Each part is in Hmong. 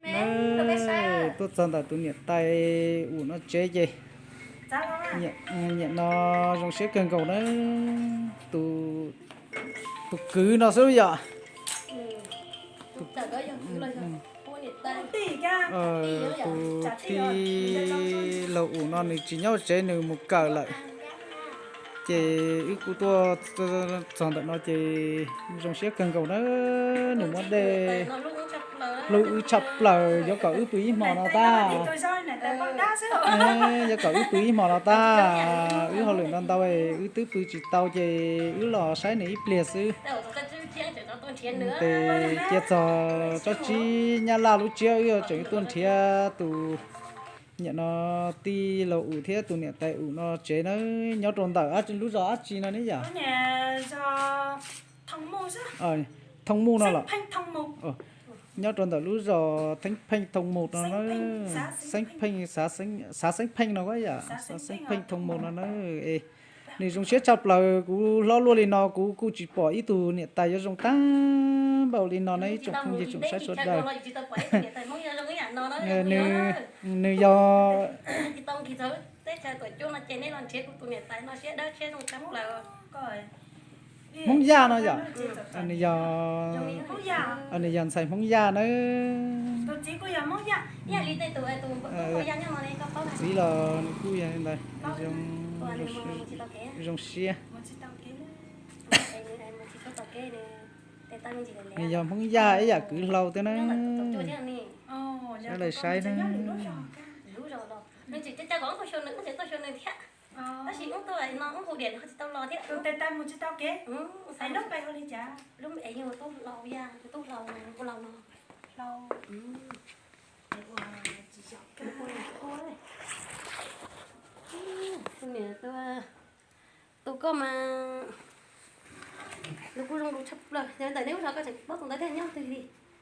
Tuaj txog ntawm tus niam tais um no tsev ces nyiam no zoo siab kawg nkaus na. Tus kwv no xwb yom. Tus tij laug um no nws tsis nyob tsev, nws mus kawm lawm. Ces wb kuj tuaj txog ntawm no ces zoo siab kawg nkaus na. Nws muab dej hlub wb tshaj plaws, yuav kom wb pw ib hmo no tag. Yuav kom wb pw ib hmo no tag, wb hauj lwm ntau ntau, wb twb pw tsis tau ces wb los saib nws ib pliag xwb. Ces cia txog tsob tsib nyab laj lub tsiab wb yuav tseem tuaj nrhiav tus niam no tij laug um thiab tus niam tais um no tsev na. Nyob rau ntawm lub zos dab tsi no ne yom? Thooj Muj no los? Nyob rau ntawm lub zos Theeb Pheej Thooj Muj no na. Xeeb Pheej, xav Xeeb Pheej no yom, xav Xeeb Pheej Thooj Muj no na. Nws zoo siab tshaj plaws, kuv hlob luaj li no kuv kuj tsis pom ib tug niam tais yuav zoo tag npaum li no na ib tsoom phooj ywg tsoom saib sawv daws. Nws yog Hmoob Yaj no yom? Nws yog, nws yog ntxhais Hmoob Yaj nawb. Txiv los nws kuj yog li ntawd, zoo siab. Nws yog Hmoob Yaj ib yam kwv hlau thiab na. Saib lawv saib na. Tus koj mas nws kuj zoo tshaj plaws. Yog ntawm neb lub zos koj tseem paub tus ntawd thiab, nyob twg li?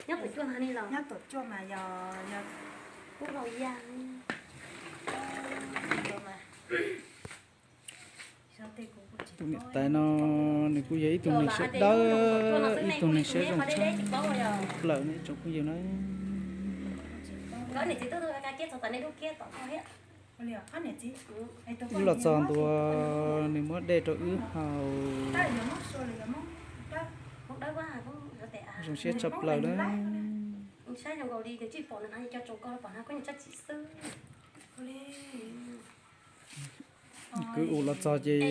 Nyob Tuam Cuaj ntag. Nyob Tuam Cuaj mas yog, yog kuj hlau ya. Tus niam tais no nws kuj yog ib tug neeg siab dawb, ib tug neeg siab zoo tshaj plaws ne tsoom phooj ywg na. Wb los txog ntua, nws muab dej rau wb haus, zoo siab tshaj plaws na. Kwv um los txog ces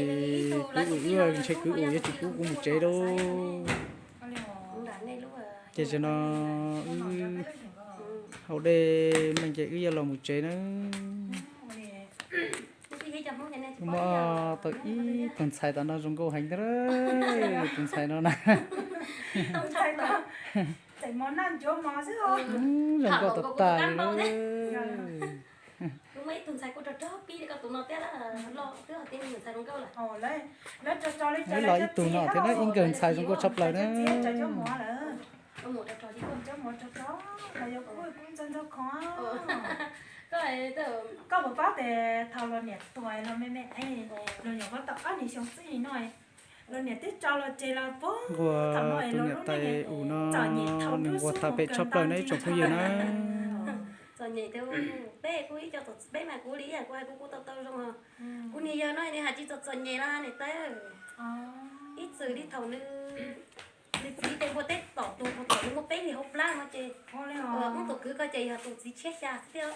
kwv um wb, ntshe kwv um yuav tsis pub kuv mus tsev lauj. Ces zaum no wb haus dej meej ces wb yuav los mus tsev nawb. Muaj tau ib tug ntxhais tom no zoo nkauj heev thiab, tus ntxhais no na. Zoo nkauj tag tag li. Los ib tug no thiab na, ib nkawg ntxhais zoo nkauj tshaj plaws na. Koj puas paub tias thaum los niam tuag los me me, los nyuam qhuav tau ob niag xyoo xwb no, los niam twb tso los ces los puag thaum no es los lub neej txom nyem thaum nws nquag thaum pem tshaj plaws na ib tsoom phooj ywg na. Txom nyem tias peb kuj ib co txom, peb mas kuv li ib yam kuv hais kuv kuj tau tau zoo os. Kuv niag yawg no nws hais tsis txom txom nyem los niam tais. Ib txwm li thaum nws, nws txiv ces npua teb tom tuag thaum nws muaj peb hlis hauv plab no ces, ub, tus kwv ko ces yog tus txiv tshiab xya xwb thiab.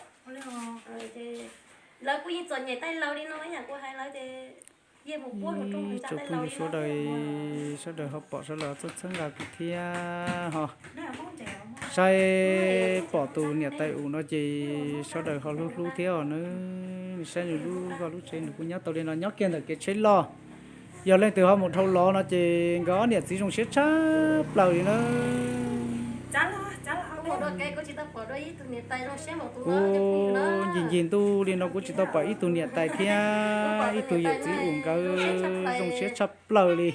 Lawv kuj yeej txom nyem taij laug li no ib yam kuv hais lawv ces yeej mus puab hluas nraug ntsa taij laug li no. Sawv daws, sawv daws ho pom sawv daws txhawb txhawb nqa kuv thiab ho saib pom tus niam tais um no ces sawv daws ho hlub hlub thiab os nawb. Saib nws lub vaj lub tsev nws kuj nyob tau li no nyob kiag ntawm kev tsheb loj. Yog leej twg ho mus dhau los no ces nkawd ob niam txiv zoo siab tshaj plaws li na. Kuv ncig ncig ntuj li no kuv tsis tau pom ib tug niam tais thiab ib tug yawm txiv um nkawd zoo siab tshaj plaws li.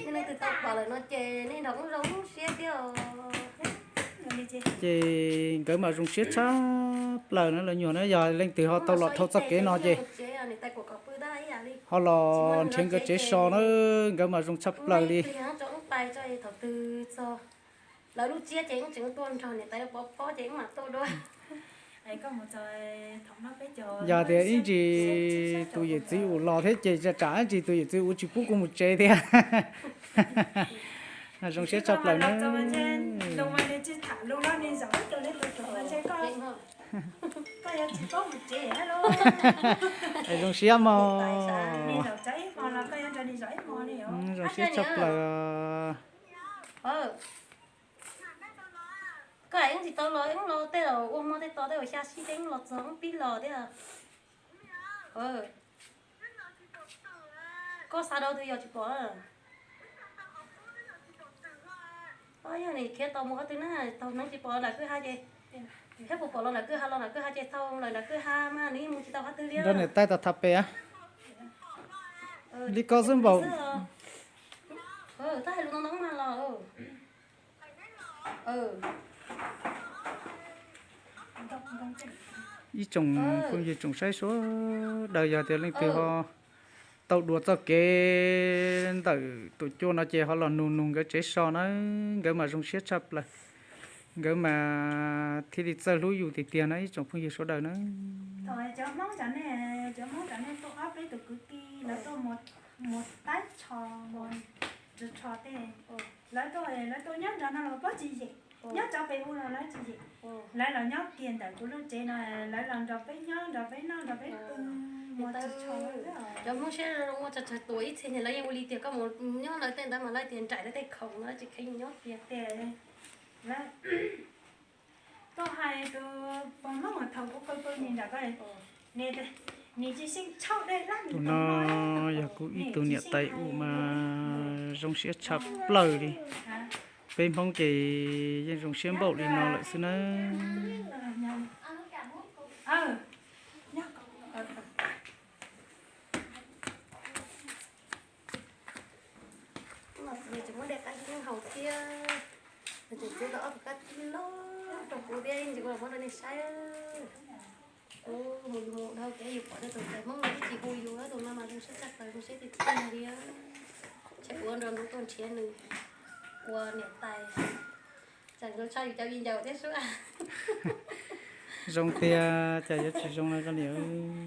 Ces nkawd mas zoo siab tshaj plaws na lawv nyuam na. Yog leej twg ho tau los dhau txoj kev no ces ho los nrhiav nkawd tsev so na, nkawd mas zoo tshaj plaws li. Lawv lub tsiab ces wb tseem tuaj nrog niam tais pov pob ces wb mam tuaj dua. Yog tias ib ntsis tus yawm txiv ua los thiab ces tsam ib ntsis tus yawm txiv ua tsis pub kuv mus tsev thiab. Zoo siab tshaj plaws na. Zoo siab mog. Zoo siab tshaj plaws. Koj ib tsis tau los ib los tej ua hmo tej to tej uas xya sib teeb los txog pib los thiab. Koj xa rau twg yog tsis pom? Yog nim khiav tau mus qhov twg na, tau neeb tsis pom nram kwj ha ces, thiab puas pom los nram kwj ha, los nram kwj ha ces tau lawm nram kwj ha mas nws yeej mus tsis tau qhov twg li. Rau niam tais tau tham pem. Li koj xwb npaum. Tab hais lus no no mas los. Ib tsoom phooj ywg tsoom saib sawv daws, yog tias leej twg ho tau dua txoj kev ntawm tus cua no ces ho los nug nug nkawd tsev so na, nkawd mas zoo siab tshaj plaws, nkawd mas thiaj li txawj hlub yus tiag tiag na ib tsoom phooj ywg sawv daws na. Cov Hmoob cov nej, cov Hmoob cov nej tuaj ob peb tus kwv tij lawv tuaj mus taib tsho, mus tsho tej, lawv tuaj, lawv tuaj nyob nrad no los pob tsis yem, nyob cov pem u los lawv tsis yem, lawv los nyob kiag ntawm kuv lub tsev no, lawv los nrog peb nyob, nrog peb noj, nrog peb pw, mus tsho. Cov Hmoob siab zoo ua tsawg tsawg tus ib txhia lawv yeej ua li tiag, koj mus nyob lawv tej ntawd mas lawv tias nraim lawv tej khoom no lawv tsis kheev nyob tiag. Tus no yog kuv ib tug niam tais ub mas zoo siab tshaj plaws li. Peb Hmoob ces yeej zoo siab npaum li no lawm xwb nawb. Nws tseem muab dej qab zib haus thiab, nws tseem txiav tau ob tug kab tib loj rau kuv thiab, ntsis kuv los muab rau nej saib. Mus yus mus dhau kev yus pom tej tus tais Hmoob no twb tsis hu yus, tus no mas zoo siab tshaj plaws, zoo siab tiag tiag li. Ntshe kuv ua nrog nws tuaj nrhiav nws ua niam tais, tseem zoo tshaj yus cov viv ncaus thiab sub. Zoo tiag, cas yuav tsis zoo no koj niam.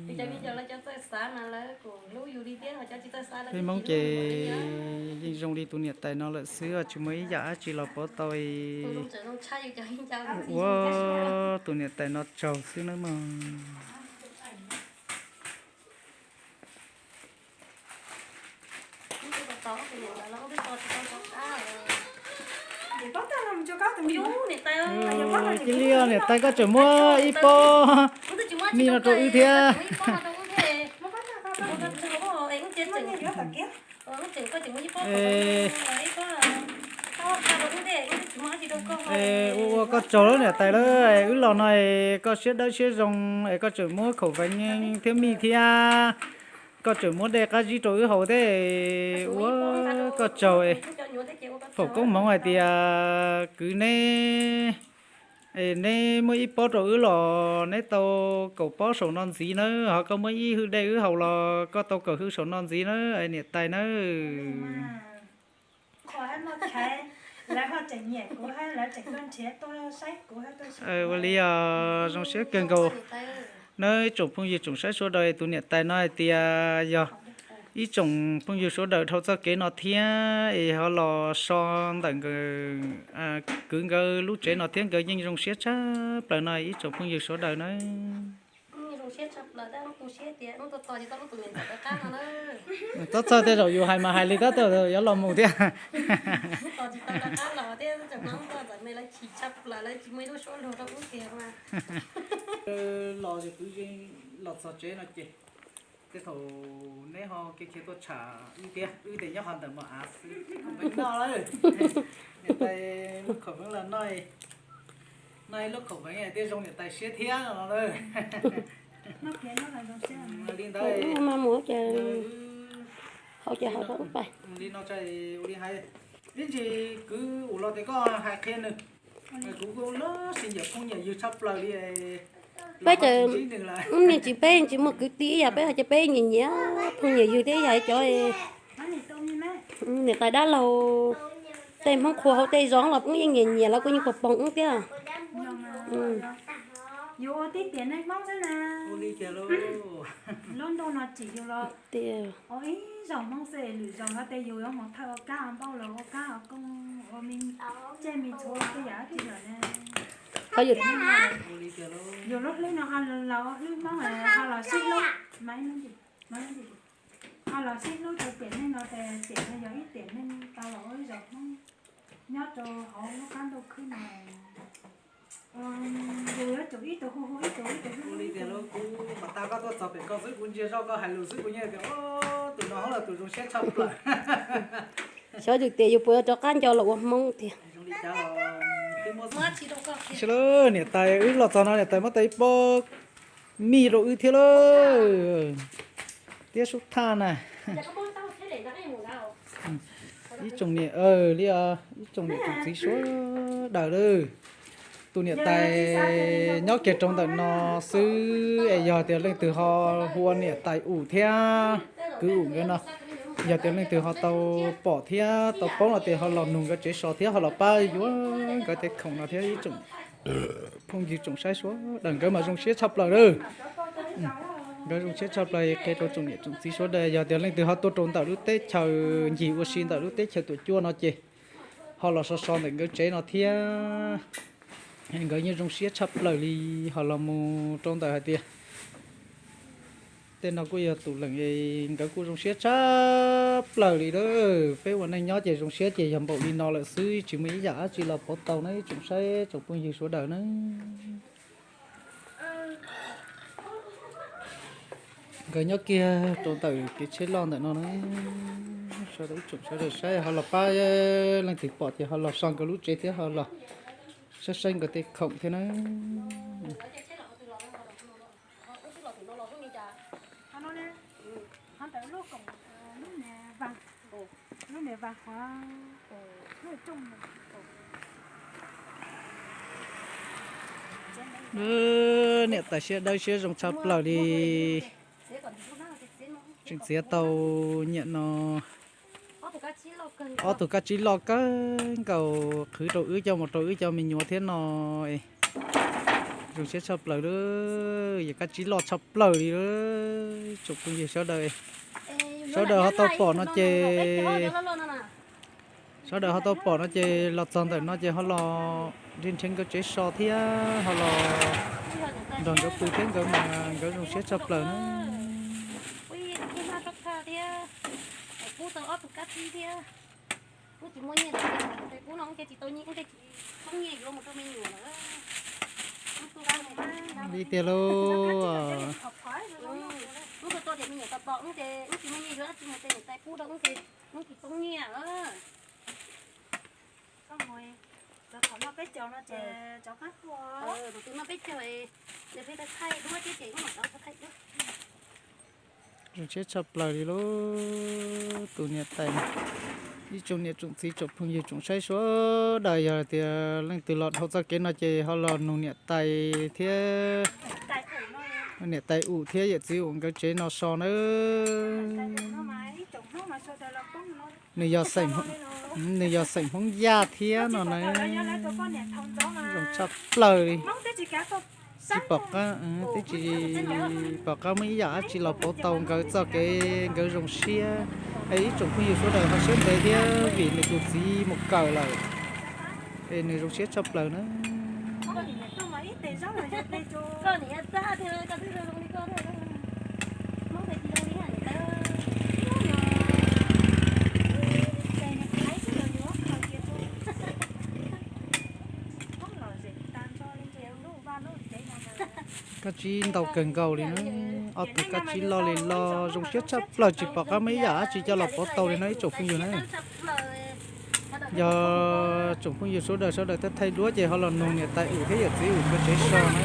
Yus cov viv ncaus lawv cov txawj xav mas lawv kuj hlub yus li thiab, ho cov tsis txawj xav lawv peb Hmoob ces yeej zoo li tus niam tais no lawm xwb, tsis muaj ib yam dab tsi los pauv tau ua tus niam tais no tsaug xwb nawb mog. Cia li niam tais, koj tseem muab ib pob mi no rau wb thiab. Ua ua koj tsaug lawm niam tais lawm, wb los no koj siab dawb siab zoo es koj tseem muab khaum veev thiab mij thiab, koj tseem muab dej qab zib rau wb haus thiab. Ua koj tsaug, foom koob hmoov hais tias kwv neb, es neb muab ib pob rau wb los neb tau kaum pob saum no ntxiv nawb, ho koj muab ib hwj dej wb haus los koj tau kaum hwj saum no ntxiv nawb niam tais nawb. Ua li os, zoo siab kawg nkaus nawb ib tsoom phooj ywg tsoom saib sawv daws, tus niam tais no hais tias yog ib tsoom phooj ywg sawv daws dhau txoj kev no thiab es ho los so ntawm kwv nkawd lub tsev no thiab nkawd yeej zoo siab tshaj plaws no ib tsoom phooj ywg sawv daws nawb. Txhob txhawj, tej zaum yus hais mas hais li tab tom yuav los mus thiab. Los kwv los txog tsev no ces tej thaum neb ho khiav khiav tuaj tsham wb thiab, wb tias nyob qhov ntawm mos av xwb. Niam tais muab khaum veev los noj, noj ib lub khaum veev thiaj zoo niam tais siab thiab no na. Li ntawd, hau ces hau rau ub pais. Li no, ib ntsis kwv ua los tias koj hais qhia nws, kuv kuj lub sij nyiam phooj nyiam ywg tshaj plaws li. Peb ces niag tsis, peb tsis muaj kwv tij ib yam, peb ho ces peb nyiam nyiam phooj nyiam ywg thiab yog cov niam tais dab laug, tej Hmoob qhua hauv tej zos los peb yeej nyiam nyiam, lawv kuj yeej pog pog wb thiab. Yus ua tib tiam neeg Hmoob xwb na. Lub ntuj no tsim yus los ua ib zaug Hmoob xwb, lwm zaus hov tias yus yuav mus thawj ua kab ua npauj los ua kab ua kooj ua me, cej me txhua tej yam tsis lawm ne. Yus lub hlwb no ho los hlwb Hmoob, ho los sib hlub, ho los sib hlub rau tiam neej no ces tiam no yog ib tiam neej tau los ua ib zaug Hmoob nyob rau hauv lub qab ntuj khwb no. Yus yuav tsum ib tug hu hu ib tug, ib tug hu hu ib tug. Kuv mas tag koj tuaj txog pem koj xwb kuv ntsia zoj koj hais lus xwb kuv yeej tias tus no hlob los tus zoo siab tshaj plaws. Xyov yus tias yus puas yuav rov qab nco los ua Hmoob tiag. Niam tais wb los txog no niam tais muab tau ib pob mij rau wb thiab lauj. Tiab sub thaj na. Ib tsoom niam li ib tsoom niam tsoom txiv sawv daws lawm. Tus niam tais nyob kiag rau ntawm no xwb es yog tias leej twg ho hu ua niam tais Um thiab kwv Um nkawd no, yog tias leej twg ho tau pom thiab tau paub no ces ho los nug nkawd tsev so thiab ho los pab yuav nkawd tej khoom no thiab ib tsoom phooj ywg tsoom saib sawv daws nkawd mas zoo siab tshaj plaws lawm. Nkawd zoo siab tshaj plaws qhia rau tsoom niam tsoom txiv sawv daws yog tias leej twg ho tuaj rau ntawm lub teb chaws ncig ua si ntawm lub teb chaws tuam cuaj no ces ho los so so ntawm nkawd tsev no thiab. Nkawd yeej zoo siab tshaj plaws li, ho los mus rau ntawm hais tias tej no kuj yog tus leej nkawd kuj zoo siab tshaj plaws li lawm. Peb ua neej nyob ces zoo siab ces yog npaum li no lawm xwb, tsis muaj ib yam dab tsi los pauv tau na ib tsoom saib tsoom phooj ywg sawv daws na. Nkawd nyob kiag rau ntawm kev tsheb loj ntawm no na. Sawv daws ib tsoom sawv daws saib ho los pab, leej twg pom ces ho los so nkawd lub tsev thiab ho los saib saib nkawd tej khoom thiab na. Niam tais siab dawb siab zoo tshaj plaws li. Tseem txiav tau nyiam no ob tug kab tsib loj kawg nkaus qhwv rau wb coj mus rau wb cov me nyuam thiab no. Zoo siab tshaj plaws lawm, yog kab tsib loj tshaj plaws li lawm tsoom phooj ywg sawv daws. Sawv daws ho tau pom no ces, sawv daws ho tau pom no ces los txog ntawm no ces ho los nrhiav nrhiav nkawd tsev so thiab ho los nrog nkawd pw thiab nkawd mas nkawd zoo siab tshaj plaws na. Li tiag lauj. Zoo siab tshaj plaws li lauj tus niam tais. Ib tsoom niam tsoom txiv tsoom phooj ywg tsoom saib sawv daws yog tias leej twg los dhau txoj kev no ces ho los nug niam tais thiab, niam tais Um thiab yawm txiv Um nkawd tsev no so nawb. Nws yog xeem, nws yog xeem Hmoob Yaj thiab no na. Zoo tshaj plaws li. Tsis pom qab, twb tsis pom qab muaj ib yam dab tsi los pauv tau nkawd txoj kev nkawd zoo siab. Es ib tsoom phooj ywg sawv daws ho siab ntev thiab vim nws tus txiv mus kawm lawm es nws zoo siab tshaj plaws na. Kab tsib ntau kawg nkaus li na. Ob tug kab tsib loj li los zoo siab tshaj plaws, tsis pom qab muaj ib yam dab tsi coj los pauv tau li no ib tsoom phooj ywg na. Yog tsoom phooj ywg sawv daws sawv daws thaij thaij duab ces ho los nug niam tais Um thiab yawm txiv Um nkawd tsev so na.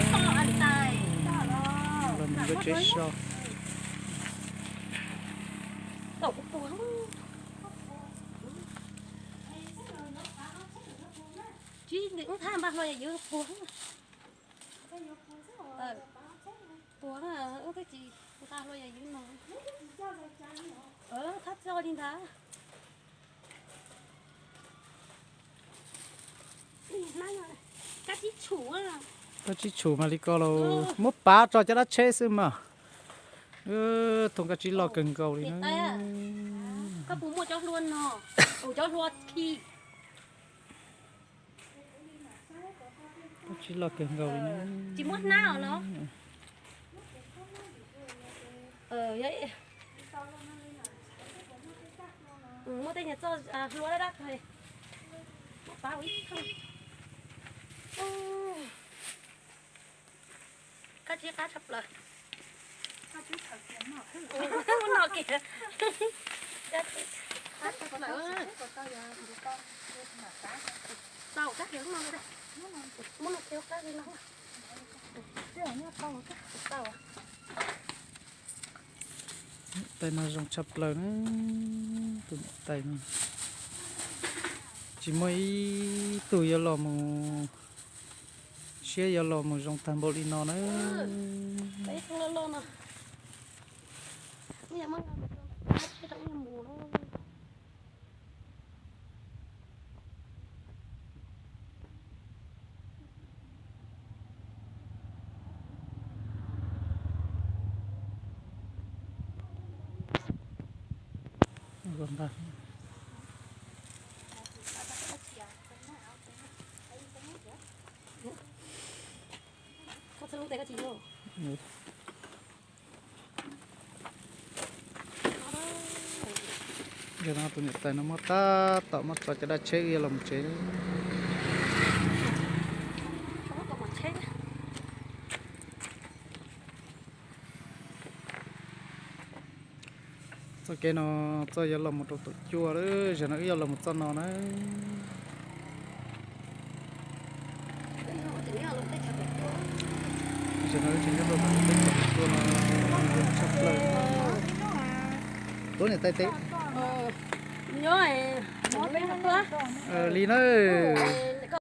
Los nug nkawd tsev so. Tsis nqis ub thaj npaj hlo yog yuav puag. Puag ub twb tsis nqa hlo yog yuav no. Thab tso li ntag. Kab tsib tshum. Koj tsis tshum mas li ko los muab pav tso cov dab tsheb xwb mas. Thooj koj tsis loj kawg nkaus li na. Koj puas muaj cov hlua no? Ua cov hlua khi. Koj tsis loj kawg nkaus li na. Tsis muab hnab os no. Muaj tej nyuag txoj hlua dab dab. Muab pav ua ib thooj. Koj tsis qab tshaj plaws. Ua no kiag. Tau kab kiag lub no. Muab no kiag qab li no. Tau. Niam tais no zoo tshaj plaws na, tus niam tais no. Tsis muaj ib tug yuav los mus, siab yuav los mus zoo tag npaum li no na. Yog no tus niam tais no muab tab tom muab tso cov dab tsheb wb yuav los mus tsev. Txoj kev no txoj yuav los mus rau tom cua lawm, zaum no wb yuav los mus txoj no na. Zaum no wb tseem nyob rau tom teb chaws cua no, zoo tshaj plaws. Tuav niam tais teb. Li na.